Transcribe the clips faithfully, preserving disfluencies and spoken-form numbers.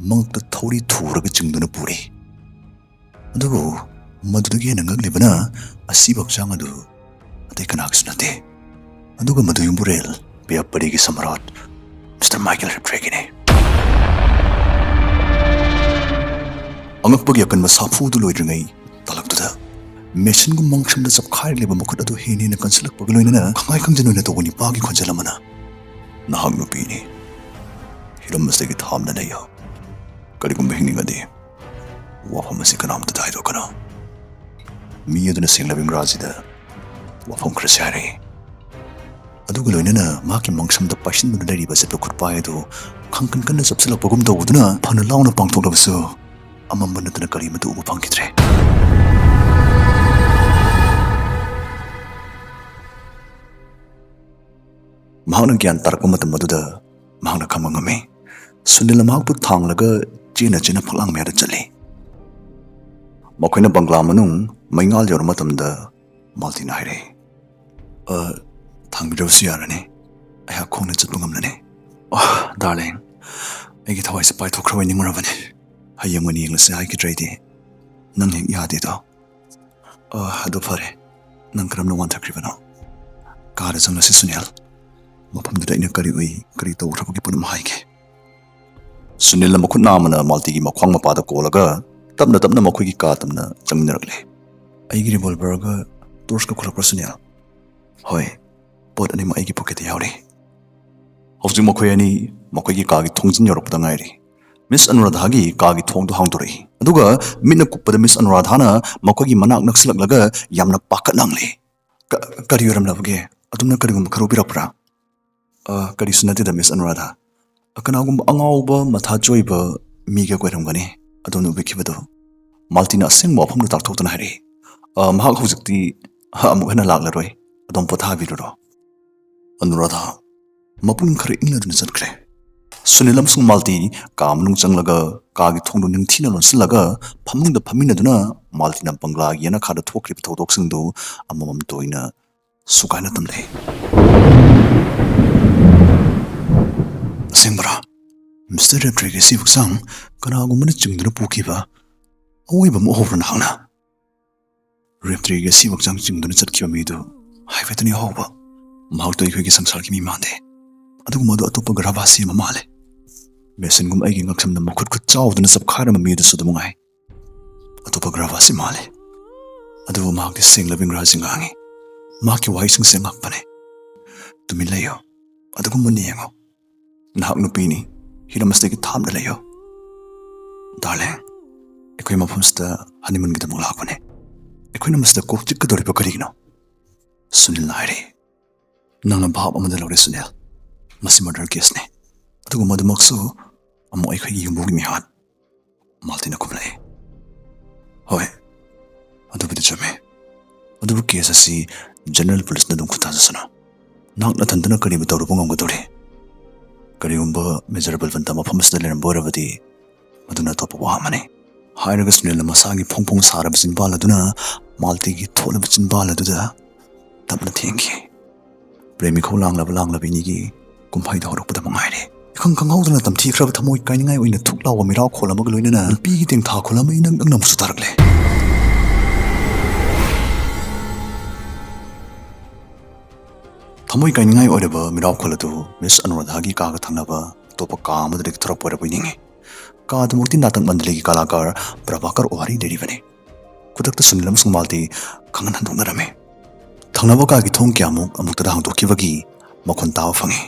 ꯃꯉꯛꯇ ꯊꯧꯔꯤ ꯊꯨꯔꯒ ꯆꯤꯡꯗꯨꯅ ꯄꯨꯔꯤ꯫ ꯑꯗꯨꯕꯨ ꯃꯗꯨꯗꯒꯤ ꯍꯦꯟꯅ ꯉꯛꯂꯤꯕꯅ ꯑꯁꯤꯕ ꯍꯛꯆꯥꯡ ꯑꯗꯨ ꯑꯇꯩ ꯀꯅꯥꯒꯤꯁꯨ ꯅꯠꯇꯦ꯫ ꯑꯗꯨꯒ ꯃꯗꯨ ꯌꯨꯝꯕꯨꯔꯦꯜ ꯕ꯭ꯌꯥꯄꯥꯔꯤꯒꯤ ꯁꯝꯔꯥꯠ ꯃꯤꯁꯇꯔ ꯃꯥꯏꯀꯦꯜ ꯍꯦꯞꯇ꯭ꯔꯦꯒꯤꯅꯤ꯫ ꯑꯉꯛꯄꯒꯤ ꯑꯀꯟꯕ ꯁꯥꯐꯨ ꯑꯗꯨ ꯂꯣꯏꯗ꯭ꯔꯤꯉꯩ ꯇꯥꯂꯛꯇꯨꯗ ꯃꯦꯁꯤꯟꯒꯨꯝ ꯃꯪꯁꯝꯗ ꯆꯞꯈꯥꯏꯔꯛꯂꯤꯕ ꯃꯈꯨꯠ ꯑꯗꯨ ꯍꯦꯟꯅ ꯍꯦꯟꯅ ꯀꯟꯁꯤꯜꯂꯛꯄꯒ ꯂꯣꯏꯅꯅ ꯈꯪꯉꯥꯏ ꯈꯪꯖꯤꯟ ꯑꯣꯏꯅ ꯇꯧꯕ ꯅꯤꯄꯥꯒꯤ ꯈꯣꯟꯖꯦꯜ ꯑꯃꯅ, "ꯅꯍꯥꯛ ꯅꯨꯄꯤꯅꯤ꯫ ꯍꯤꯔꯝ ꯑꯁꯤꯗꯒꯤ ꯊꯥꯞꯅ ꯂꯩꯌꯨ꯫ ꯀꯔꯤꯒꯨꯝꯕ ꯍꯤꯡꯅꯤꯡꯉꯗꯤ ꯋꯥꯐꯝ ꯑꯁꯤ ꯀꯅꯥꯝꯇꯗ ꯍꯥꯏꯗꯣꯛꯀꯅꯨ꯫" ꯃꯤ ꯑꯗꯨꯅ ꯁꯦꯡꯂꯕ ꯏꯪꯒ꯭ꯔꯥꯖꯤꯗ ꯋꯥꯐꯝ ꯈꯔꯁꯤ ꯍꯥꯏꯔꯛꯏ꯫ ꯑꯗꯨꯒ ꯂꯣꯏꯅꯅ ꯃꯍꯥꯛꯀꯤ ꯃꯪꯁꯝꯗ ꯄꯥꯏꯁꯤꯟꯗꯨꯅ ꯂꯩꯔꯤꯕ ꯑꯆꯦꯠꯄ ꯈꯨꯠꯄꯥꯏ ꯑꯗꯨ ꯈꯪꯀꯟ ꯀꯟꯅ ꯆꯞꯁꯤꯜꯂꯛꯄꯒꯨꯝ ꯇꯧꯕꯗꯨꯅ ꯐꯅ ꯂꯥꯎꯅ ꯄꯥꯡꯊꯣꯛꯂꯕꯁꯨ ꯑꯃꯝꯕ ꯅꯠꯇꯅ ꯀꯔꯤꯃꯠꯇ ꯎꯕ ꯐꯪꯈꯤꯗ꯭ꯔꯦ꯫ ꯃꯍꯥꯛꯅ ꯒ꯭ꯌꯥꯟ ꯇꯥꯔꯛꯄ ꯃꯇꯝ ꯑꯗꯨꯗ ꯃꯍꯥꯛꯅ ꯈꯪꯕ ꯉꯝꯃꯤ꯫ ꯁꯨꯅꯤꯜꯅ ꯃꯍꯥꯛꯄꯨ ꯊꯥꯡꯂꯒ ꯆꯦꯟꯅ ꯆꯦꯟꯅ ꯐꯛꯂꯥꯡ ꯃꯌꯥꯗ ꯆꯠꯂꯤ꯫ ꯃꯈꯣꯏꯅ ꯕꯪꯒ꯭ꯂꯥ ꯃꯅꯨꯡ ꯃꯩꯉꯥꯜ ꯌꯧꯔ ꯃꯇꯝꯗ ꯃꯥꯜꯇꯤꯅ ꯍꯥꯏꯔꯛꯏ, "ꯑ, ꯊꯥꯡꯕꯤꯔꯕꯁꯨ ꯌꯥꯔꯅꯤ꯫ ꯑꯩꯍꯥꯛ ꯈꯣꯡꯅ ꯆꯠꯄ ꯉꯝꯂꯅꯤ꯫" "ꯑ, ꯗꯥꯔꯂꯤꯡ, ꯑꯩꯒꯤ ꯊꯋꯥꯏꯁꯦ ꯄꯥꯏꯊꯣꯛꯈ꯭ꯔꯕ ꯅꯤꯡꯉꯨꯔꯕꯅꯦ꯫ ꯍꯌꯦꯡ ꯑꯣꯏꯅ ꯌꯦꯡꯂꯁꯦ ꯍꯥꯏꯈꯤꯗ꯭ꯔꯦ ꯑꯩꯗꯤ꯫ ꯅꯪ ꯍꯦꯛ ꯌꯥꯗꯦꯗꯣ꯫ ꯑ, ꯑꯗꯨ ꯐꯔꯦ꯫ ꯅꯪ ꯀꯔꯝꯅ ꯋꯥꯟꯊꯈ꯭ꯔꯤꯕꯅꯣ? ꯀꯥꯗ ꯆꯪꯂꯁꯤ, ꯁꯨꯅꯤꯜ꯫ ꯃꯐꯝꯗꯨꯗ ꯑꯩꯅ ꯀꯔꯤ ꯎꯏ, ꯀꯔꯤ ꯇꯧꯈ꯭ꯔꯕꯒꯦ ꯄꯨꯝꯅꯃꯛ ꯍꯥꯏꯒꯦ꯫" ꯁꯨꯅꯤꯜꯅ ꯃꯈꯨꯠ ꯅꯥꯝꯃꯅ ꯃꯥꯜꯇꯤꯒꯤ ꯃꯈ꯭ꯋꯥꯡ ꯃꯄꯥꯗ ꯀꯣꯜꯂꯒ ꯇꯞꯅ ꯇꯞꯅ ꯃꯈꯣꯏꯒꯤ ꯀꯥ ꯇꯝꯅ ꯆꯪꯃꯤꯟꯅꯔꯛꯂꯦ꯫ "ꯑꯩꯒꯤ ꯔꯤꯚꯣꯜꯚꯔꯒ ꯇꯣꯔꯆꯀ ꯈꯨꯠꯂꯛꯄ꯭ꯔꯥ, ꯁꯨꯅꯤꯜ?" "ꯍꯣꯏ, ꯄꯣꯠ ꯑꯅꯤꯃꯛ ꯑꯩꯒꯤ ꯄꯣꯀꯦꯠꯇ ꯌꯥꯎꯔꯤ꯫" ꯍꯧꯖꯤꯛ ꯃꯈꯣꯏ ꯑꯅꯤ ꯃꯈꯣꯏꯒꯤ ꯀꯥꯒꯤ ꯊꯣꯡꯖꯤꯟ ꯌꯧꯔꯛꯄꯗ ꯉꯥꯏꯔꯤ꯫ ꯃꯤꯁ ꯑꯅꯨꯔꯥꯙꯥꯒꯤ ꯀꯥꯒꯤ ꯊꯣꯡꯗꯨ ꯍꯥꯡꯗꯣꯔꯛꯏ꯫ ꯑꯗꯨꯒ ꯃꯤꯠꯅ ꯀꯨꯞꯄꯗ ꯃꯤꯁ ꯑꯅꯨꯔꯥꯙꯥꯅ ꯃꯈꯣꯏꯒꯤ ꯃꯅꯥꯛ ꯅꯛꯁꯤꯜꯂꯛꯂꯒ ꯌꯥꯝꯅ ꯄꯥꯈꯠꯅ ꯍꯪꯂꯛꯏ, "ꯀ-, ꯀꯔꯤ ꯑꯣꯏꯔꯝꯂꯕꯒꯦ? ꯑꯗꯣꯝꯅ ꯀꯔꯤꯒꯨꯝꯕ ꯈꯔ ꯎꯕꯤꯔꯛꯄ꯭ꯔꯥ?" "ꯑ, ꯀꯔꯤꯁꯨ ꯅꯠꯇꯦꯗ, ꯃꯤꯁ ꯑꯅꯨꯔꯥꯙꯥ꯫ ꯑ, ꯀꯅꯥꯒꯨꯝꯕ ꯑꯉꯥꯎꯕ ꯃꯊꯥ ꯆꯣꯏꯕ ꯃꯤꯒ ꯑꯣꯏꯔꯝꯒꯅꯤ ꯑꯗꯣꯝꯅ ꯎꯕꯤꯈꯤꯕꯗꯨ꯫" ꯃꯥꯜꯇꯤꯅ ꯑꯁꯦꯡꯕ ꯋꯥꯐꯝꯗꯨ ꯇꯥꯛꯊꯣꯛꯇꯨꯅ ꯍꯥꯏꯔꯛꯏ, "ꯑ, ꯃꯍꯥꯛ ꯍꯧꯖꯤꯛꯇꯤ, ꯑ, ꯑꯃꯨꯛ ꯍꯟꯅ ꯂꯥꯛꯂꯔꯣꯏ꯫ ꯑꯗꯣꯝ ꯄꯣꯊꯥꯕꯤꯔꯨꯔꯣ꯫" ꯑꯅꯨꯔꯥꯙꯥ ꯃꯄꯨꯛꯅꯤꯡ ꯈꯔ ꯏꯪꯂꯗꯨꯅ ꯆꯠꯈ꯭ꯔꯦ꯫ ꯁꯨꯅꯤꯜ ꯑꯃꯁꯨꯡ ꯃꯥꯜꯇꯤ ꯀꯥ ꯃꯅꯨꯡ ꯆꯪꯂꯒ ꯀꯥꯒꯤ ꯊꯣꯡꯗꯨ ꯅꯤꯡꯊꯤꯅ ꯂꯣꯟꯁꯤꯜꯂꯒ ꯐꯃꯨꯡꯗ ꯐꯝꯃꯤꯟꯅꯗꯨꯅ ꯃꯥꯜꯇꯤꯅ ꯕꯪꯒ꯭ꯂꯥꯒꯤ ꯌꯦꯅꯈꯥꯗ ꯊꯣꯛꯈ꯭ꯔꯤꯕ ꯊꯧꯗꯣꯛꯁꯤꯡꯗꯨ ꯑꯃꯃꯝꯇ ꯑꯣꯏꯅ ꯁꯨꯒꯥꯏꯅ ꯇꯝꯂꯦ꯫ "ꯑꯁꯦꯡꯕꯔꯥ?" ꯃꯤꯁꯇꯔ ꯔꯦꯞꯇ꯭ꯔꯤꯒꯤ ꯑꯁꯤꯕ ꯍꯛꯆꯥꯡ ꯀꯅꯥꯒꯨꯝꯕꯅ ꯆꯤꯡꯗꯨꯅ ꯄꯨꯈꯤꯕ ꯑꯋꯣꯏꯕ ꯑꯃ ꯎꯍꯧꯕ꯭ꯔꯥ ꯅꯍꯥꯛꯅ? ꯔꯦꯞꯇ꯭ꯔꯤꯒꯤ ꯑꯁꯤꯕ ꯍꯛꯆꯥꯡ ꯆꯤꯡꯗꯨꯅ ꯆꯠꯈꯤꯕ ꯃꯤꯗꯨ ꯍꯥꯏꯐꯦꯠꯇꯅꯤ ꯎꯍꯧꯕ꯫ ꯃꯍꯥꯛꯇꯣ ꯑꯩꯈꯣꯏꯒꯤ ꯁꯪꯁꯥꯔꯒꯤ ꯃꯤ ꯃꯥꯟꯗꯦ, ꯑꯗꯨꯒ ꯃꯗꯨ ꯑꯇꯣꯞꯄ ꯒ꯭ꯔꯍꯕꯥꯁꯤ ꯑꯃ ꯃꯥꯜꯂꯦ꯫ ꯃꯦꯁꯟꯒꯨꯝ ꯑꯩꯒꯤ ꯉꯛꯁꯝꯗ ꯃꯈꯨꯠ ꯈꯨꯠ ꯆꯥꯎꯗꯨꯅ ꯆꯞꯈꯥꯏꯔꯝꯕ ꯃꯤꯗꯨꯁꯨ ꯑꯗꯨ ꯃꯉꯥꯏ꯫ ꯑꯇꯣꯞꯄ ꯒ꯭ꯔꯍꯕꯥꯁꯤ ꯃꯥꯜꯂꯦ, ꯑꯗꯨꯕꯨ ꯃꯍꯥꯛꯇꯤ ꯁꯦꯡꯂꯕ ꯏꯪꯒ꯭ꯔꯥꯖꯤ ꯉꯥꯡꯉꯤ꯫ ꯃꯍꯥꯛꯀꯤ ꯋꯥꯍꯩꯁꯤꯡꯁꯦ ꯑꯉꯛꯄꯅꯦ꯫ "ꯇꯨꯃꯤꯟ ꯂꯩꯌꯨ, ꯑꯗꯨꯒꯨꯝꯕꯅ ꯌꯦꯡꯉꯨ꯫ ꯅꯍꯥꯛ ꯅꯨꯄꯤꯅꯤ, ꯍꯤꯔꯝ ꯑꯁꯤꯗꯒꯤ ꯊꯥꯞꯅ ꯂꯩꯌꯨ꯫ ꯗꯥꯔꯂꯤꯡ, ꯑꯩꯈꯣꯏ ꯃꯐꯝꯁꯤꯗ ꯍꯅꯤꯃꯨꯟꯒꯤꯗꯃꯛ ꯂꯥꯛꯄꯅꯦ꯫ ꯑꯩꯈꯣꯏꯅ ꯃꯁꯤꯗ ꯀꯣꯛ ꯆꯤꯛꯀꯗꯧꯔꯤꯕ ꯀꯔꯤꯒꯤꯅꯣ?" ꯁꯨꯅꯤꯜꯅ ꯍꯥꯏꯔꯤ꯫ "ꯅꯪꯅ ꯚꯥꯞ ꯑꯃꯗ ꯂꯧꯔꯦ ꯁꯨꯅꯤꯜ, ꯃꯁꯤ ꯃꯔꯗꯔ ꯀꯦꯁꯅꯤ, ꯑꯗꯨꯒ ꯃꯗꯨꯃꯛꯁꯨ ꯑꯃꯨꯛ ꯑꯩꯈꯣꯏꯒꯤ ꯌꯨꯝꯕꯨꯒꯤ ꯃꯤꯍꯥꯠ", ꯃꯥꯜꯇꯤꯅ ꯈꯨꯝꯂꯛꯏ꯫ "ꯍꯣꯏ, ꯑꯗꯨꯕꯨꯗꯤ ꯆꯨꯝꯃꯤ, ꯑꯗꯨꯕꯨ ꯀꯦꯁ ꯑꯁꯤ ꯖꯦꯅꯔꯦꯜ ꯄꯨꯂꯤꯁꯅ ꯑꯗꯨꯝ ꯈꯨꯠꯊꯥꯖꯁꯅꯨ꯫ ꯅꯍꯥꯛ ꯅꯊꯟꯇꯅ ꯀꯔꯤꯕꯨ ꯇꯧꯔꯨꯕ ꯉꯝꯒꯗꯧꯔꯤ? ꯀꯔꯤꯒꯨꯝꯕ ꯃꯦꯖꯔ ꯕꯜꯕꯟꯇ ꯃꯐꯝ ꯑꯁꯤꯗ ꯂꯩꯔꯝꯕ ꯑꯣꯏꯔꯕꯗꯤ, ꯃꯗꯨꯅ ꯑꯇꯣꯞꯄ ꯋꯥ ꯑꯃꯅꯤ", ꯍꯥꯏꯔꯒ ꯁꯨꯅꯤꯜꯅ ꯃꯁꯥꯒꯤ ꯐꯣꯡ ꯐꯣꯡ ꯁꯥꯔꯕ ꯆꯤꯟꯕꯥꯜ ꯑꯗꯨꯅ ꯃꯥꯜꯇꯤꯒꯤ ꯊꯣꯠꯂꯕ ꯆꯤꯟꯕꯥꯜ ꯑꯗꯨꯗ ꯇꯞꯅ ꯊꯦꯡꯈꯤ꯫ ꯄ꯭ꯔꯦꯃꯤꯈꯧ ꯂꯥꯡꯂꯕ ꯂꯥꯡꯂꯕꯤꯅꯤꯒꯤ ꯀꯨꯝꯍꯩꯗ ꯍꯧꯔꯛꯄꯗ ꯃꯉꯥꯏꯔꯦ꯫ ꯏꯈꯪ ꯈꯪꯍꯧꯗꯅ ꯇꯝꯊꯤꯈ꯭ꯔꯕ ꯊꯃꯣꯏ ꯀꯥꯏꯅꯤꯡꯉꯥꯏ ꯑꯣꯏꯅ ꯊꯨꯛ ꯂꯥꯎꯕ ꯃꯤꯔꯥꯎ ꯈꯣꯜ ꯑꯃꯒ ꯂꯣꯏꯅꯅ ꯅꯨꯄꯤꯒꯤ ꯇꯦꯡꯊꯥ ꯈꯣꯜ ꯑꯃ ꯏꯅꯛ ꯅꯛꯅ ꯑꯃꯨꯛꯁꯨ ꯇꯥꯔꯛꯂꯦ꯫ ꯊꯃꯣꯏ ꯀꯥꯏꯅꯤꯡꯉꯥꯏ ꯑꯣꯏꯔꯕ ꯃꯤꯔꯥꯎ ꯈꯣꯜ ꯑꯗꯨ ꯃꯤꯁ ꯑꯅꯨꯔꯥꯙꯥꯒꯤ ꯀꯥꯒ ꯊꯪꯅꯕ ꯑꯇꯣꯞꯄ ꯀꯥ ꯑꯃꯗꯒꯤ ꯊꯣꯔꯛꯄ ꯑꯣꯏꯔꯕꯣꯏ ꯅꯤꯡꯉꯤ꯫ ꯀꯥ ꯑꯗꯨꯃꯛꯇꯤ ꯅꯥꯇꯛ ꯃꯟꯗꯂꯤꯒꯤ ꯀꯂꯥꯀꯥꯔ ꯄ꯭ꯔꯚꯥꯀꯔ ꯑꯣꯍꯔꯤ ꯂꯩꯔꯤꯕꯅꯤ꯫ ꯈꯨꯗꯛꯇ ꯁꯨꯅꯤꯜ ꯑꯃꯁꯨꯡ ꯃꯥꯜꯇꯤ ꯈꯪꯍꯟ ꯍꯟꯗꯣꯛꯅꯔꯝꯃꯤ꯫ ꯊꯪꯅꯕ ꯀꯥꯒꯤ ꯊꯣꯡ ꯀꯌꯥꯃꯨꯛ ꯑꯃꯨꯛꯇꯗ ꯍꯥꯡꯗꯣꯛꯈꯤꯕꯒꯤ ꯃꯈꯣꯟ ꯇꯥꯕ ꯐꯪꯉꯤ꯫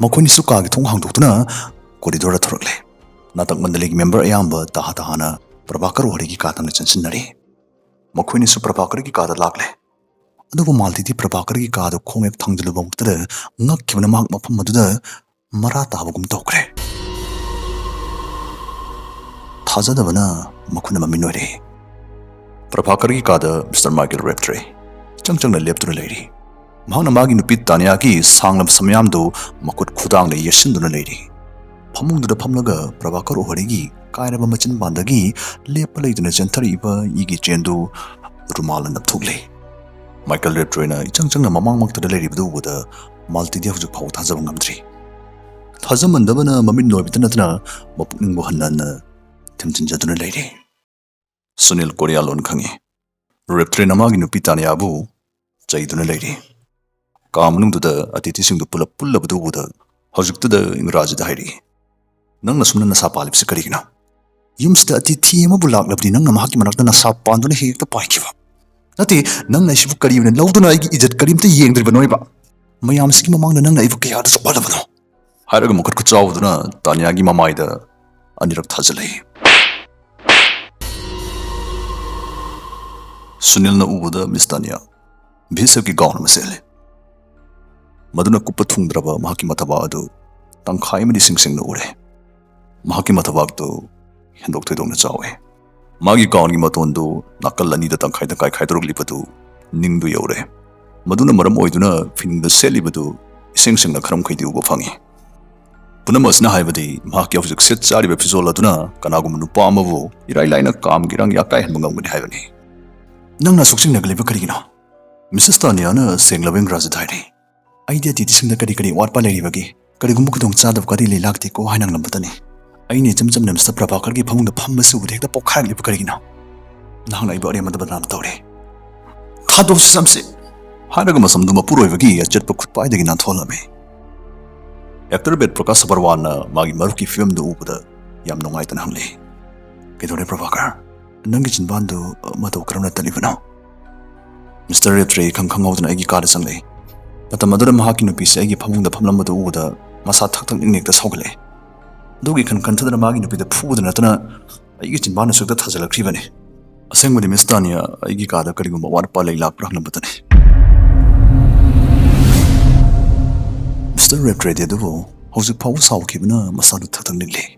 ꯃꯈꯣꯏꯅꯤꯁꯨ ꯀꯥꯒꯤ ꯊꯣꯡ ꯍꯥꯡꯗꯣꯛꯇꯨꯅ ꯀꯣꯔꯤꯗꯣꯔꯗ ꯊꯣꯔꯛꯂꯦ꯫ ꯅꯥꯇꯛ ꯃꯟꯗꯂꯤꯒꯤ ꯃꯦꯝꯕꯔ ꯑꯌꯥꯝꯕ ꯇꯍꯥ ꯇꯍꯥꯅ ꯄ꯭ꯔꯚꯥꯀꯔ ꯑꯣꯍꯔꯤꯒꯤ ꯀꯥ ꯊꯪꯅ ꯆꯪꯁꯤꯟꯅꯔꯤ꯫ ꯃꯈꯣꯏꯅꯤꯁꯨ ꯄ꯭ꯔꯚꯥꯀꯔꯒꯤ ꯀꯥꯗ ꯂꯥꯛꯂꯦ꯫ ꯑꯗꯨꯕꯨ ꯃꯥꯜꯇꯤꯗꯤ ꯄ꯭ꯔꯚꯥꯀꯔꯒꯤ ꯀꯥꯗ ꯈꯣꯡ ꯍꯦꯛ ꯊꯥꯡꯖꯤꯜꯂꯨꯕꯃꯛꯇꯗ ꯉꯛꯈꯤꯕꯅ ꯃꯍꯥꯛ ꯃꯐꯝ ꯑꯗꯨꯗ ꯃꯔꯥ ꯇꯥꯕꯒꯨꯝ ꯇꯧꯈ꯭ꯔꯦ꯫ ꯊꯥꯖꯗꯕꯅ ꯃꯈꯨꯠꯅ ꯃꯃꯤꯠ ꯅꯣꯏꯔꯦ꯫ ꯄ꯭ꯔꯚꯥꯀꯔꯒꯤ ꯀꯥꯗ ꯃꯤꯁꯇꯔ ꯃꯥꯏꯀꯦꯜ ꯔꯦꯞꯇ꯭ꯔꯤ ꯏꯆꯪ ꯆꯪꯅ ꯂꯦꯞꯇꯨꯅ ꯂꯩꯔꯤ꯫ ꯃꯍꯥꯛꯅ ꯃꯥꯒꯤ ꯅꯨꯄꯤ ꯇꯥꯅꯤꯌꯥꯒꯤ ꯁꯥꯡꯂꯕ ꯁꯝꯌꯥꯝꯗꯨ ꯃꯈꯨꯠ ꯈꯨꯗꯥꯡꯗ ꯌꯦꯠꯁꯤꯟꯗꯨꯅ ꯂꯩꯔꯤ꯫ ꯐꯃꯨꯡꯗꯨꯗ ꯐꯝꯂꯒ ꯄ꯭ꯔꯚꯥꯀꯔ ꯑꯣꯍꯔꯤꯒꯤ ꯀꯥꯏꯔꯕ ꯃꯆꯤꯟꯕꯥꯟꯗꯒꯤ ꯂꯦꯞꯄ ꯂꯩꯇꯅ ꯆꯦꯟꯊꯔꯛꯏꯕ ꯏꯒꯤ ꯆꯦꯟꯗꯨ ꯔꯨꯃꯥꯜꯅ ꯅꯞꯊꯣꯛꯂꯤ꯫ ꯃꯥꯏꯀꯦꯜ ꯔꯦꯞꯇ꯭ꯔꯣꯏꯅ ꯏꯆꯪ ꯆꯪꯅ ꯃꯃꯥꯡꯃꯛꯇꯗ ꯂꯩꯔꯤꯕꯗꯨ ꯎꯕꯗ ꯃꯥꯜꯇꯤꯗꯤ ꯍꯧꯖꯤꯛ ꯐꯥꯎꯕ ꯊꯥꯖꯕ ꯉꯝꯗ꯭ꯔꯤ꯫ ꯊꯥꯖꯃꯟꯗꯕꯅ ꯃꯃꯤꯠ ꯅꯣꯏꯕꯇ ꯅꯠꯇꯅ ꯃꯄꯨꯛꯅꯤꯡꯕꯨ ꯍꯟꯅ ꯍꯟꯅ ꯊꯤꯟꯖꯤꯟꯖꯗꯨꯅ ꯂꯩꯔꯤ꯫ ꯁꯨꯅꯤꯜ ꯀꯣꯔꯤꯌꯥ ꯂꯣꯟ ꯈꯪꯏ꯫ ꯔꯦꯞꯇ꯭ꯔꯣꯏꯅ ꯃꯥꯒꯤ ꯅꯨꯄꯤ ꯇꯥꯅꯤꯌꯥꯕꯨ ꯆꯩꯗꯨꯅ ꯂꯩꯔꯤ꯫ ꯀꯥ ꯃꯅꯨꯡꯗꯨꯗ ꯑꯇꯤꯊꯤꯁꯤꯡꯗꯨ ꯄꯨꯂꯞ ꯄꯨꯜꯂꯕꯗꯨ ꯎꯕꯗ ꯍꯧꯖꯤꯛꯇꯗ ꯏꯪꯒ꯭ꯔꯥꯖꯤꯗ ꯍꯥꯏꯔꯛꯏ, "ꯅꯪꯅ ꯁꯨꯝꯅ ꯅꯁꯥ ꯄꯥꯜꯂꯤꯕꯁꯤ ꯀꯔꯤꯒꯤꯅꯣ? ꯌꯨꯝꯁꯤꯗ ꯑꯇꯤꯊꯤ ꯑꯃꯕꯨ ꯂꯥꯛꯂꯕꯗꯤ ꯅꯪꯅ ꯃꯍꯥꯛꯀꯤ ꯃꯅꯥꯛꯇ ꯅꯁꯥ ꯄꯥꯟꯗꯨꯅ ꯍꯦꯛꯇ ꯄꯥꯏꯈꯤꯕ꯫ ꯅꯠꯇꯦ, ꯅꯪꯅ ꯑꯩꯁꯤꯕꯨ ꯀꯔꯤ ꯑꯣꯏꯅ ꯂꯧꯗꯨꯅ ꯑꯩꯒꯤ ꯏꯖꯠ ꯀꯔꯤꯝꯇ ꯌꯦꯡꯗ꯭ꯔꯤꯕꯅꯣꯏꯕ? ꯃꯌꯥꯝꯁꯤꯒꯤ ꯃꯃꯥꯡꯗ ꯅꯪꯅ ꯑꯩꯕꯨ ꯀꯌꯥꯗ ꯆꯞꯍꯜꯂꯕꯅꯣ?" ꯍꯥꯏꯔꯒ ꯃꯈꯨꯠ ꯈꯨꯠꯆꯥꯎꯗꯨꯅ ꯇꯥꯅꯤꯌꯥꯒꯤ ꯃꯃꯥꯏꯗ ꯑꯅꯤꯔꯛ ꯊꯥꯖꯤꯜꯂꯛꯏ꯫ ꯁꯨꯅꯤꯜꯅ ꯎꯕꯗ ꯃꯤꯁ ꯇꯥꯅꯤꯌꯥ ꯚꯤꯁꯞꯀꯤ ꯒꯥꯎꯟ ꯑꯃ ꯁꯦꯠꯂꯤ꯫ ꯃꯗꯨꯅ ꯀꯨꯞꯄ ꯊꯨꯡꯗ꯭ꯔꯕ ꯃꯍꯥꯛꯀꯤ ꯃꯊꯕꯥꯛ ꯑꯗꯨ ꯇꯪꯈꯥꯏ ꯑꯃꯗꯤ ꯁꯤꯡ ꯁꯤꯡꯅ ꯎꯔꯦ꯫ ꯃꯍꯥꯛꯀꯤ ꯃꯊꯕꯥꯛꯇꯨ ꯍꯦꯟꯗꯣꯛ ꯊꯣꯏꯗꯣꯛꯅ ꯆꯥꯎꯏ꯫ ꯃꯥꯒꯤ ꯒꯥꯎꯟꯒꯤ ꯃꯇꯣꯟꯗꯨ ꯅꯥꯀꯜ ꯑꯅꯤꯗ ꯇꯪꯈꯥꯏ ꯇꯪꯈꯥꯏ ꯈꯥꯏꯗꯣꯔꯛꯂꯤꯕꯗꯨ ꯅꯤꯡꯗꯨ ꯌꯧꯔꯦ꯫ ꯃꯗꯨꯅ ꯃꯔꯝ ꯑꯣꯏꯗꯨꯅ ꯐꯤꯅꯨꯡꯗ ꯁꯦꯠꯂꯤꯕꯗꯨ ꯏꯁꯤꯡ ꯁꯤꯡꯅ ꯈꯔ ꯃꯈꯩꯗꯤ ꯎꯕ ꯐꯪꯏ꯫ ꯄꯨꯝꯅꯃꯛ ꯑꯁꯤꯅ ꯍꯥꯏꯕꯗꯤ ꯃꯍꯥꯛꯀꯤ ꯍꯧꯖꯤꯛ ꯁꯦꯠ ꯆꯥꯔꯤꯕ ꯐꯤꯖꯣꯜ ꯑꯗꯨꯅ ꯀꯅꯥꯒꯨꯝꯕ ꯅꯨꯄꯥ ꯑꯃꯕꯨ ꯏꯔꯥꯏ ꯂꯥꯏꯅ ꯀꯥꯝꯒꯤ ꯏꯔꯥꯡ ꯌꯥꯀꯥꯏꯍꯟꯕ ꯉꯝꯒꯅꯤ ꯍꯥꯏꯕꯅꯤ꯫ "ꯅꯪꯅ ꯑꯁꯨꯛ ꯆꯤꯡꯅꯒꯂꯤꯕ ꯀꯔꯤꯒꯤꯅꯣ?" ꯃꯤꯁꯦꯁ ꯇꯥꯅꯤꯌꯥꯅ ꯁꯦꯡꯂꯕ ꯏꯪꯒ꯭ꯔꯥꯖꯤꯗ ꯍꯥꯏꯔꯤ꯫ "ꯑꯩꯗꯤ ꯑꯇꯤꯊꯤꯁꯤꯡꯗ ꯀꯔꯤ ꯀꯔꯤ ꯑꯋꯥꯠꯄ ꯂꯩꯔꯤꯕꯒꯦ? ꯀꯔꯤꯒꯨꯝꯕ ꯈꯨꯗꯣꯡ ꯆꯥꯗꯕꯒꯗꯤ ꯂꯩ ꯂꯥꯛꯇꯦꯀꯣ" ꯍꯥꯏꯅ ꯍꯪꯂꯝꯕꯇꯅꯤ꯫ ꯑꯩꯅ ꯏꯆꯝ ꯆꯝꯅ ꯃꯤꯁꯇꯔ ꯄ꯭ꯔꯚꯥꯀꯔꯒꯤ ꯐꯃꯨꯡꯗ ꯐꯝꯕꯁꯤ ꯎꯕꯗ ꯍꯦꯛꯇ ꯄꯣꯛꯈꯥꯏꯔꯛꯂꯤꯕ ꯀꯔꯤꯒꯤꯅꯣ? ꯅꯍꯥꯛꯅ ꯑꯩꯕꯨ ꯑꯔꯦꯝꯕꯗ ꯕꯗꯅꯥꯝ ꯇꯧꯔꯦ꯫ "ꯊꯥꯗꯣꯛꯁꯤ ꯆꯝꯁꯤ!" ꯍꯥꯏꯔꯒ ꯃꯁꯝꯗꯨ ꯃꯄꯨꯔꯣꯏꯕꯒꯤ ꯑꯆꯦꯠꯄ ꯈꯨꯠꯄꯥꯏꯗꯒꯤ ꯅꯥꯟꯊꯣꯛꯍꯜꯂꯝꯃꯤ꯫ ꯑꯦꯛꯇꯔ ꯕꯦꯗ ꯄ꯭ꯔꯀꯥꯁ ꯁꯕꯔꯋꯥꯟꯅ ꯃꯥꯒꯤ ꯃꯔꯨꯞꯀꯤ ꯐꯤꯕꯝꯗꯨ ꯎꯕꯗ ꯌꯥꯝ ꯅꯨꯡꯉꯥꯏꯇꯅ ꯍꯪꯂꯛꯏ, "ꯀꯩꯗꯧꯔꯦ ꯄ꯭ꯔꯚꯥꯀꯔ? ꯅꯪꯒꯤ ꯆꯤꯟꯕꯥꯟꯗꯨ ꯃꯇꯧ ꯀꯔꯝꯅ ꯇꯠꯂꯤꯕꯅꯣ?" ꯃꯤꯁꯇꯔ ꯔꯦꯞꯇ꯭ꯔꯦ ꯏꯈꯪ ꯈꯪꯍꯧꯗꯅ ꯑꯩꯒꯤ ꯀꯥꯗ ꯆꯪꯂꯛꯏ꯫ ꯃꯇꯝ ꯑꯗꯨꯗ ꯃꯍꯥꯛꯀꯤ ꯅꯨꯄꯤꯁꯦ ꯑꯩꯒꯤ ꯐꯃꯨꯡꯗ ꯐꯝꯂꯝꯕꯗꯨ ꯎꯕꯗ ꯃꯁꯥ ꯊꯛ ꯊꯛ ꯅꯤꯛ ꯅꯤꯛꯇ ꯁꯥꯎꯒꯠꯂꯛꯏ꯫ ꯑꯗꯨꯒꯤ ꯈꯟ ꯈꯟꯊꯗꯅ ꯃꯥꯒꯤ ꯅꯨꯄꯤꯗ ꯐꯨꯕꯗ ꯅꯠꯇꯅ ꯑꯩꯒꯤ ꯆꯤꯟꯕꯥꯟꯗꯁꯨ ꯍꯦꯛꯇ ꯊꯥꯖꯤꯜꯂꯛꯈ꯭ꯔꯤꯕꯅꯤ꯫ ꯑꯁꯦꯡꯕꯗꯤ ꯃꯤꯁ ꯇꯥꯅꯤꯌꯥ ꯑꯩꯒꯤ ꯀꯥꯗ ꯀꯔꯤꯒꯨꯝꯕ ꯑꯋꯥꯠ ꯑꯄꯥ ꯂꯩ ꯂꯥꯛꯄ꯭ꯔꯥ ꯍꯪꯂꯝꯕꯇꯅꯤ꯫ ꯃꯤꯁꯇꯔ ꯔꯦꯞꯇ꯭ꯔꯦꯗꯤ ꯑꯗꯨꯕꯨ ꯍꯧꯖꯤꯛ ꯐꯥꯎꯕ ꯁꯥꯎꯈꯤꯕꯅ ꯃꯁꯥꯗꯨ ꯊꯛ ꯊꯛ ꯅꯤꯛꯂꯤ꯫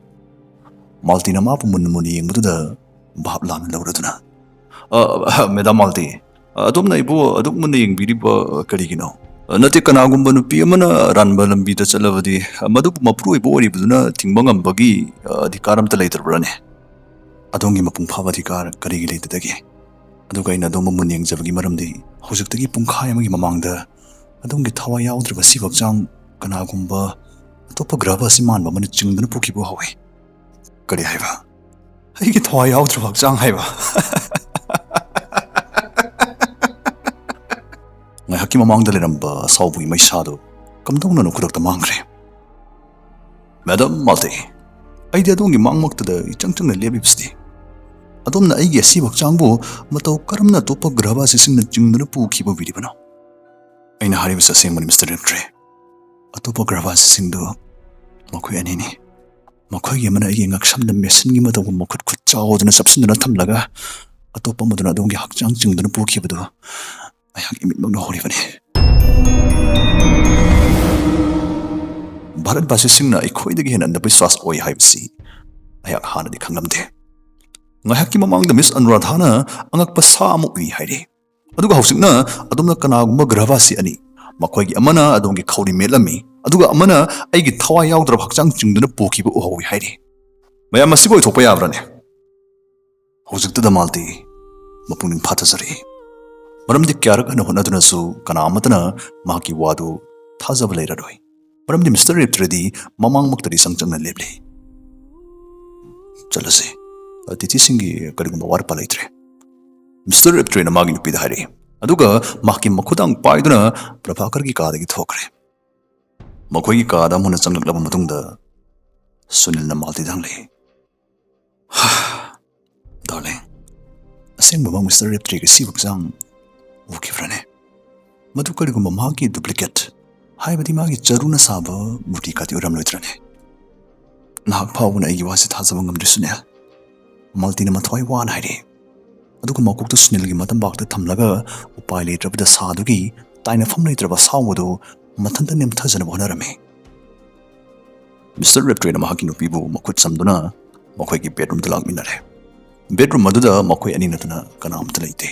ꯃꯥꯜꯇꯤꯅ ꯃꯥꯕꯨ ꯃꯨꯟꯅ ꯃꯨꯟꯅ ꯌꯦꯡꯕꯗꯨꯗ ꯚꯥꯞ ꯂꯥꯟꯅ ꯂꯧꯔꯗꯨꯅ, "ꯑ, ꯑ, ꯃꯦꯗꯥꯝ ꯃꯥꯜꯇꯤ, ꯑꯗꯣꯝꯅ ꯑꯩꯕꯨ ꯑꯗꯨꯛ ꯃꯨꯟꯅ ꯌꯦꯡꯕꯤꯔꯤꯕ ꯀꯔꯤꯒꯤꯅꯣ? ꯅꯠꯇꯦ, ꯀꯅꯥꯒꯨꯝꯕ ꯅꯨꯄꯤ ꯑꯃꯅ ꯑꯔꯥꯟꯕ ꯂꯝꯕꯤꯗ ꯆꯠꯂꯕꯗꯤ ꯃꯗꯨꯕꯨ ꯃꯄꯨꯔꯣꯏꯕ ꯑꯣꯏꯔꯤꯕꯗꯨꯅ ꯊꯤꯡꯕ ꯉꯝꯕꯒꯤ, ꯑ, ꯑꯙꯤꯀꯥꯔ ꯑꯝꯇ ꯂꯩꯇ꯭ꯔꯕ꯭ꯔꯥꯅꯦ? ꯑꯗꯣꯝꯒꯤ ꯃꯄꯨꯡ ꯐꯥꯕ ꯑꯙꯤꯀꯥꯔ ꯀꯔꯤꯒꯤ ꯂꯩꯇꯗꯒꯦ? ꯑꯗꯨꯒ ꯑꯩꯅ ꯑꯗꯣꯝꯕꯨ ꯃꯨꯟꯅ ꯌꯦꯡꯖꯕꯒꯤ ꯃꯔꯝꯗꯤ, ꯍꯧꯖꯤꯛꯇꯒꯤ ꯄꯨꯡꯈꯥꯏ ꯑꯃꯒꯤ ꯃꯃꯥꯡꯗ ꯑꯗꯣꯝꯒꯤ ꯊꯋꯥꯏ ꯌꯥꯎꯗ꯭ꯔꯕ ꯑꯁꯤꯕ ꯍꯛꯆꯥꯡ ꯀꯅꯥꯒꯨꯝꯕ ꯑꯇꯣꯞꯄ ꯒ꯭ꯔꯍ ꯑꯁꯤ ꯃꯥꯟꯕ ꯑꯃꯅ ꯆꯤꯡꯗꯨꯅ ꯄꯨꯈꯤꯕ ꯎꯍꯧꯏ꯫ ꯀꯔꯤ ꯍꯥꯏꯕ? ꯑꯩꯒꯤ ꯊꯋꯥꯏ ꯌꯥꯎꯗ꯭ꯔꯕ ꯍꯛꯆꯥꯡ ꯍꯥꯏꯕ? ꯉꯥꯏꯍꯥꯛꯀꯤ ꯃꯃꯥꯡꯗ ꯂꯩꯔꯝꯕ ꯑꯁꯥꯎꯕꯒꯤ ꯃꯩꯁꯥꯗꯨ ꯀꯝꯗꯧꯅꯅꯣ ꯈꯨꯗꯛꯇ ꯃꯥꯡꯈ꯭ꯔꯦ꯫ "ꯃꯦꯗꯝ ꯃꯥꯜꯇꯤ, ꯑꯩꯗꯤ ꯑꯗꯣꯝꯒꯤ ꯃꯥꯡꯃꯛꯇꯗ ꯏꯆꯪ ꯆꯪꯅ ꯂꯦꯞꯂꯤꯕꯁꯤꯗꯤ꯫ ꯑꯗꯣꯝꯅ ꯑꯩꯒꯤ ꯑꯁꯤꯕ ꯍꯛꯆꯥꯡꯕꯨ ꯃꯇꯧ ꯀꯔꯝꯅ ꯑꯇꯣꯞꯄ ꯒ꯭ꯔꯍꯕꯥꯁꯤꯁꯤꯡꯅ ꯆꯤꯡꯗꯨꯅ ꯄꯨꯈꯤꯕ ꯎꯕꯤꯔꯤꯕꯅꯣ?" "ꯑꯩꯅ ꯍꯥꯏꯔꯤꯕꯁꯤ ꯑꯁꯦꯡꯕꯅꯤ, ꯃꯤꯁꯇꯔ ꯔꯦꯞꯇ꯭ꯔꯦ꯫ ꯑꯇꯣꯞꯄ ꯒ꯭ꯔꯍꯕꯥꯁꯤꯁꯤꯡꯗꯨ ꯃꯈꯣꯏ ꯑꯅꯤꯅꯤ꯫ ꯃꯈꯣꯏꯒꯤ ꯑꯃꯅ ꯑꯩꯒꯤ ꯉꯛꯁꯝꯗ ꯃꯦꯁꯤꯟꯒꯤ ꯃꯇꯧꯒꯨꯝꯕ ꯃꯈꯨꯠ ꯈꯨꯠ ꯆꯥꯎꯗꯅ ꯆꯞꯁꯤꯟꯗꯨꯅ ꯊꯝꯂꯒ, ꯑꯇꯣꯞꯄ ꯑꯃꯗꯨꯅ ꯑꯗꯣꯝꯒꯤ ꯍꯛꯆꯥꯡ ꯆꯤꯡꯗꯨꯅ ꯄꯨꯈꯤꯕꯗꯨ ꯑꯩꯍꯥꯛ ꯏꯃꯤꯠꯃꯛꯅ ꯎꯍꯧꯔꯤꯕꯅꯤ꯫" ꯚꯥꯔꯠꯕꯥꯁꯤꯁꯤꯡꯅ ꯑꯩꯈꯣꯏꯗꯒꯤ ꯍꯦꯟꯅ ꯑꯟꯗꯕꯤꯁ꯭ꯋꯥꯁ ꯑꯣꯏ ꯍꯥꯏꯕꯁꯤ ꯑꯩꯍꯥꯛ ꯍꯥꯟꯅꯗꯤ ꯈꯪꯂꯝꯗꯦ꯫ ꯉꯥꯏꯍꯥꯛꯀꯤ ꯃꯃꯥꯡꯗ ꯃꯤꯁ ꯑꯅꯨꯔꯥꯙꯥꯅ ꯑꯉꯛꯄ ꯁꯥ ꯑꯃ ꯎꯏ ꯍꯥꯏꯔꯤ꯫ ꯑꯗꯨꯒ ꯍꯧꯖꯤꯛꯅ ꯑꯗꯣꯝꯅ ꯀꯅꯥꯒꯨꯝꯕ ꯒ꯭ꯔꯍꯕꯥꯁꯤ ꯑꯅꯤ, ꯃꯈꯣꯏꯒꯤ ꯑꯃꯅ ꯑꯗꯣꯝꯒꯤ ꯈꯧꯔꯤ ꯃꯦꯠꯂꯝꯃꯤ, ꯑꯗꯨꯒ ꯑꯃꯅ ꯑꯩꯒꯤ ꯊꯋꯥꯏ ꯌꯥꯎꯗ꯭ꯔꯕ ꯍꯛꯆꯥꯡ ꯆꯤꯡꯗꯨꯅ ꯄꯨꯈꯤꯕ ꯎꯍꯧꯏ ꯍꯥꯏꯔꯤ꯫ ꯃꯌꯥꯝ, ꯃꯁꯤꯕꯨ ꯑꯣꯏꯊꯣꯛꯄ ꯌꯥꯕ꯭ꯔꯅꯦ? ꯍꯧꯖꯤꯛꯇꯗ ꯃꯥꯜꯇꯤ ꯃꯄꯨꯛꯅꯤꯡ ꯐꯥꯊꯖꯔꯛꯏ꯫ ꯃꯔꯝꯗꯤ ꯀꯌꯥꯔꯛ ꯍꯟꯅ ꯍꯣꯠꯅꯗꯨꯅꯁꯨ ꯀꯅꯥ ꯑꯃꯠꯇꯅ ꯃꯍꯥꯛꯀꯤ ꯋꯥꯗꯨ ꯊꯥꯖꯕ ꯂꯩꯔꯔꯣꯏ꯫ ꯃꯔꯝꯗꯤ ꯃꯤꯁꯇꯔ ꯔꯦꯞꯇ꯭ꯔꯦꯗꯤ ꯃꯃꯥꯡꯃꯛꯇꯗꯤ ꯏꯆꯪ ꯆꯪꯅ ꯂꯦꯞꯂꯤ꯫ "ꯆꯠꯂꯁꯤ꯫ ꯑꯇꯤꯊꯤꯁꯤꯡꯒꯤ ꯀꯔꯤꯒꯨꯝꯕ ꯑꯋꯥꯠ ꯑꯄꯥ ꯂꯩꯇ꯭ꯔꯦ꯫" ꯃꯤꯁꯇꯔ ꯔꯦꯞꯇ꯭ꯔꯦꯅ ꯃꯥꯒꯤ ꯅꯨꯄꯤꯗ ꯍꯥꯏꯔꯛꯏ꯫ ꯑꯗꯨꯒ ꯃꯍꯥꯛꯀꯤ ꯃꯈꯨꯗꯥꯡ ꯄꯥꯏꯗꯨꯅ ꯄ꯭ꯔꯚꯥꯀꯔꯒꯤ ꯀꯥꯗꯒꯤ ꯊꯣꯛꯈ꯭ꯔꯦ꯫ ꯃꯈꯣꯏꯒꯤ ꯀꯥꯗ ꯑꯃꯨꯛ ꯍꯟꯅ ꯆꯪꯂꯛꯂꯕ ꯃꯇꯨꯡꯗ ꯁꯨꯅꯤꯜꯅ ꯃꯥꯜꯇꯤꯗ ꯍꯪꯂꯛꯏ, "ꯍꯥ, ꯗꯥꯔꯂꯤꯡ, ꯑꯁꯦꯡꯕꯃꯛ ꯃꯤꯁꯇꯔ ꯔꯦꯞꯇ꯭ꯔꯤꯒꯤ ꯑꯁꯤꯕ ꯍꯛꯆꯥꯡ ꯎꯈꯤꯕ꯭ꯔꯅꯦ? ꯃꯗꯨ ꯀꯔꯤꯒꯨꯝꯕ ꯃꯍꯥꯛꯀꯤ ꯗꯨꯄ꯭ꯂꯤꯀꯦꯠ, ꯍꯥꯏꯕꯗꯤ ꯃꯥꯒꯤ ꯆꯔꯨꯅ ꯁꯥꯕ ꯃꯨꯔꯇꯤ ꯀꯥꯗꯤ ꯑꯣꯏꯔꯝꯂꯣꯏꯗ꯭ꯔꯅꯦ?" "ꯅꯍꯥꯛ ꯐꯥꯎꯕꯅ ꯑꯩꯒꯤ ꯋꯥꯁꯤ ꯊꯥꯖꯕ ꯉꯝꯗ꯭ꯔꯤ, ꯁꯨꯅꯤꯜ꯫" ꯃꯥꯜꯇꯤꯅ ꯃꯊ꯭ꯋꯥꯏ ꯋꯥꯅ ꯍꯥꯏꯔꯛꯏ꯫ ꯑꯗꯨꯒ ꯃꯀꯣꯛꯇꯨ ꯁꯨꯅꯤꯜꯒꯤ ꯃꯇꯝꯕꯥꯛꯇ ꯊꯝꯂꯒ ꯎꯄꯥꯏ ꯂꯩꯇ꯭ꯔꯕ ꯗꯁꯥꯗꯨꯒꯤ ꯇꯥꯏꯅꯐꯝ ꯂꯩꯇ꯭ꯔꯕ ꯑꯁꯥꯎꯕꯗꯨ ꯃꯊꯟꯇ ꯅꯦꯝꯊꯖꯅꯕ ꯍꯣꯠꯅꯔꯝꯃꯤ꯫ ꯃꯤꯁꯇꯔ ꯔꯦꯞꯇ꯭ꯔꯦꯅ ꯃꯍꯥꯛꯀꯤ ꯅꯨꯄꯤꯕꯨ ꯃꯈꯨꯠ ꯁꯝꯗꯨꯅ ꯃꯈꯣꯏꯒꯤ ꯕꯦꯗꯔꯨꯝꯗ ꯂꯥꯛꯃꯤꯟꯅꯔꯦ꯫ ꯕꯦꯗꯔꯨꯝ ꯑꯗꯨꯗ ꯃꯈꯣꯏ ꯑꯅꯤ ꯅꯠꯇꯅ ꯀꯅꯥꯝꯇ ꯂꯩꯇꯦ꯫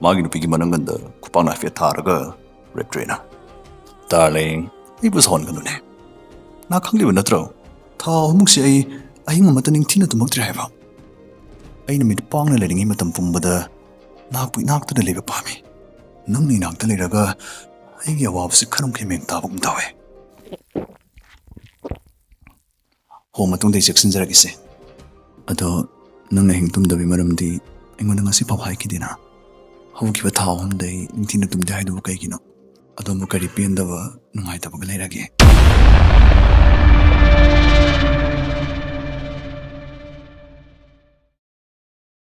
ꯃꯥꯒꯤ ꯅꯨꯄꯤꯒꯤ ꯃꯅꯪꯒꯟꯗ ꯈꯨꯄꯥꯛꯅ ꯍꯥꯏꯐꯦꯠ ꯊꯥꯔꯒ ꯔꯦꯞꯇ꯭ꯔꯦꯅ, "ꯗꯥꯔꯂꯤꯡ, ꯑꯩꯕꯨ ꯁꯥꯎꯍꯟꯒꯅꯨꯅꯦ꯫ ꯅꯍꯥꯛ ꯈꯪꯂꯤꯕ ꯅꯠꯇ꯭ꯔꯣ? ꯊꯥ ꯑꯍꯨꯝꯃꯨꯛꯁꯤ ꯑꯩ ꯑꯍꯤꯡ ꯑꯃꯠꯇ ꯅꯤꯡꯊꯤꯅ ꯇꯨꯝꯃꯛꯇ꯭ꯔꯦ ꯍꯥꯏꯕ꯫ ꯑꯩꯅ ꯃꯤꯠ ꯄꯥꯡꯅ ꯂꯩꯔꯤꯉꯩ ꯃꯇꯝ ꯄꯨꯝꯕꯗ ꯅꯍꯥꯛꯄꯨ ꯏꯅꯥꯛꯇ ꯂꯩꯕ ꯄꯥꯝꯃꯤ꯫ ꯅꯪꯅ ꯏꯅꯥꯛꯇ ꯂꯩꯔꯒ ꯑꯩꯒꯤ ꯑꯋꯥꯕꯁꯤ ꯈꯔ ꯃꯈꯩ ꯃꯦꯟ ꯇꯥꯕꯒꯨꯝ ꯇꯧꯋꯦ꯫ ꯍꯣ, ꯃꯇꯨꯡꯗ ꯑꯩ ꯆꯦꯛꯁꯤꯟꯖꯔꯒꯦꯁꯦ꯫ ꯑꯗꯣ ꯅꯪꯅ ꯑꯍꯤꯡ ꯇꯨꯝꯗꯕꯒꯤ ꯃꯔꯝꯗꯤ ꯑꯩꯉꯣꯟꯗ ꯉꯁꯤ ꯐꯥꯎ ꯍꯥꯏꯈꯤꯗꯦꯅ? ꯍꯧꯈꯤꯕ ꯊꯥ ꯑꯍꯨꯝꯗꯩ ꯅꯤꯡꯊꯤꯅ ꯇꯨꯝꯗꯦ ꯍꯥꯏꯗꯨꯕꯨ ꯀꯩꯒꯤꯅꯣ? ꯑꯗꯣꯝꯕꯨ ꯀꯔꯤ ꯄꯦꯟꯗꯕ, ꯅꯨꯡꯉꯥꯏꯇꯕꯒ ꯂꯩꯔꯒꯦ?